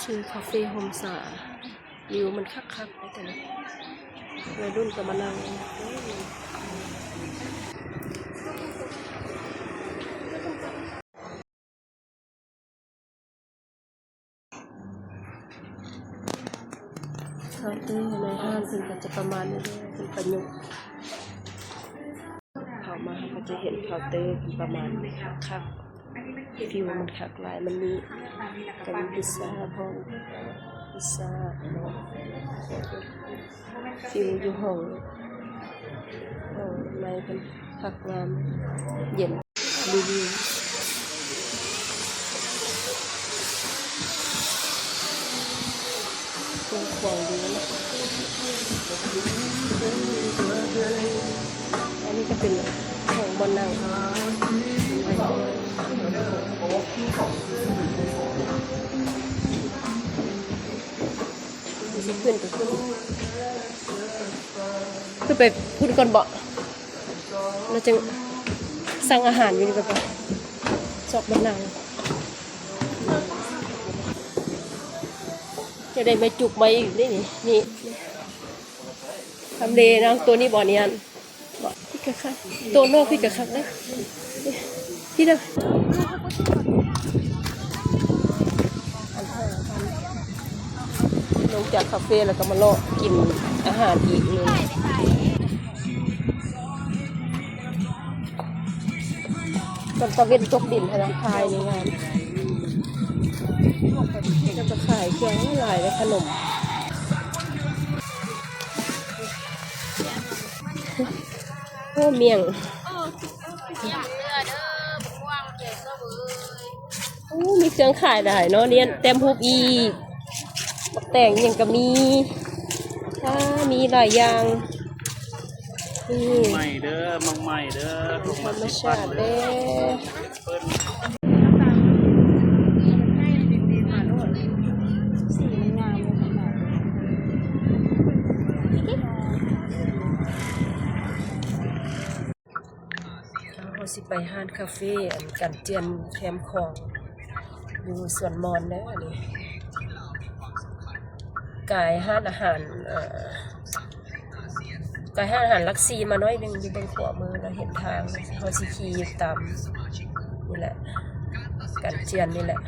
ຊື່ຄາເຟຮົ່ມສາ ວິວມັນຄັກໆ ເດ້ ແຕ່ວ່າໄວລຸ້ນກໍມານັ່ງ. ເຄົາເຕີໃນຮ້ານເພິ່ນກໍຈະປະມານນີ້ເດ້ ເພິ່ນປະຍຸກ ເຂົ້າມາເຮົາກໍຈະເຫັນເຄົາເຕີເພິ່ນປະມານນີ້ ຄັກໆ ວິວມັນຄັກຫຼາຍ. ມັນມີ ກໍມີພິຊຊາພ້ອມ ພິຊຊາ ເນາະ. ຟິວຢູ່ຫ້ອງ ຫ້ອງໃນເພິ່ນຄັກງາມ ເຢັນ ຣີວິວ ກວ້າງຂວາງດີເນາະ. ອັນນີ້ກໍເປັນຫ້ອງບ່ອນນັ່ງ ຊິຂຶ້ນໄປພຸ້ນ ຄືໄປພຸ້ນກ່ອນເບາະ ແລ້ວຈຶ່ງສັ່ງອາຫານຢູ່ນີ້ກ່ອນເບາະ ຊອກບ່ອນນັ່ງ. ຈະໄດ້ໄມ້ຈຸກໄມ້ອີກເດ້ນີ້ ນີ້ ທຳເລເນາະ ໂຕນີ້ບໍ່ ນີ້ຫັ້ນ ບໍ່ ພິດກະຄັກ ໂຕນອກພິດກະຄັກເດ້ ພິດເດີ. ລົງຈາກຄາເຟແລ້ວກໍມາເລາະກິນອາຫານອີກ ນີ້ ຕອນຕາເວັນຕົກດິນຫັ້ນນະ ຖ່າຍໃນງານ ແລ້ວກໍຂາຍເຄື່ອງຫຼາຍເດ້ ຂະໜົມ. ໂອ້ ໝ້ຽງ ໂອ້ ມີເຄື່ອງຂາຍຫຼາຍເນາະ ນີ້ແຕ້ມຮູບອີກ ໝາກແຕງອີ່ຫຍັງກໍມີ ອາ ມີຫຼາຍຢ່າງ ນີ້ ໝາກໄມ້ເດີ ໝາກໄມ້ເດີ ທຳມະຊາດເດ້. ເຮົາຊິໄປຮ້ານຄາເຟ ອັນ ກັນເຈື່ອນແຄມຂອງ ຢູ່ສວນມອນເດີ ອັນນີ້ ກາຍຮ້ານອາຫານ ເອີ ກາຍຮ້ານອາຫານຫຼັກສີ່ມາໜ້ອຍໜຶ່ງ ຢູ່ເບື້ອງຂວາມື ແລ້ວເຫັນທາງ ເຮົາຊິຂີ່ຢູ່ຕາມນີ້ແຫຼະ ກັນເຈື່ອນນີ້ແຫຼະ.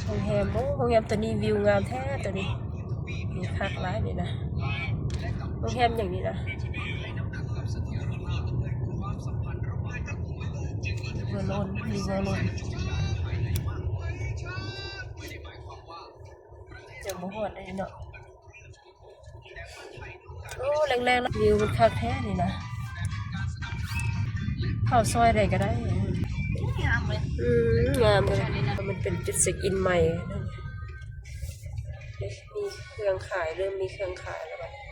ໂຮງແຮມ ໂອ້ ໂຮງແຮມໂຕນີ້ວິວງາມແທ້ໂຕນີ້ ມີຄັກຫຼາຍນີ້ນະ ໂຮງແຮມຫຍັງນີ້ນະ ເວີໂລນ ຣີເວີໂລນ ຍັງບໍ່ຮອດເດ້ເນາະ. ໂອ້ ແລງໆ ວິວມັນຄັກແທ້ນີ້ນະ ເຂົ້າຊອຍໃດກໍໄດ້ ງາມເລີຍ ອືມ ງາມເລີຍ ມັນເປັນຈຸດເຊັກອິນໃໝ່ ມີເຄື່ອງຂາຍ ເລີ່ມມີເຄື່ອງຂາຍແລ້ວບັດນີ້.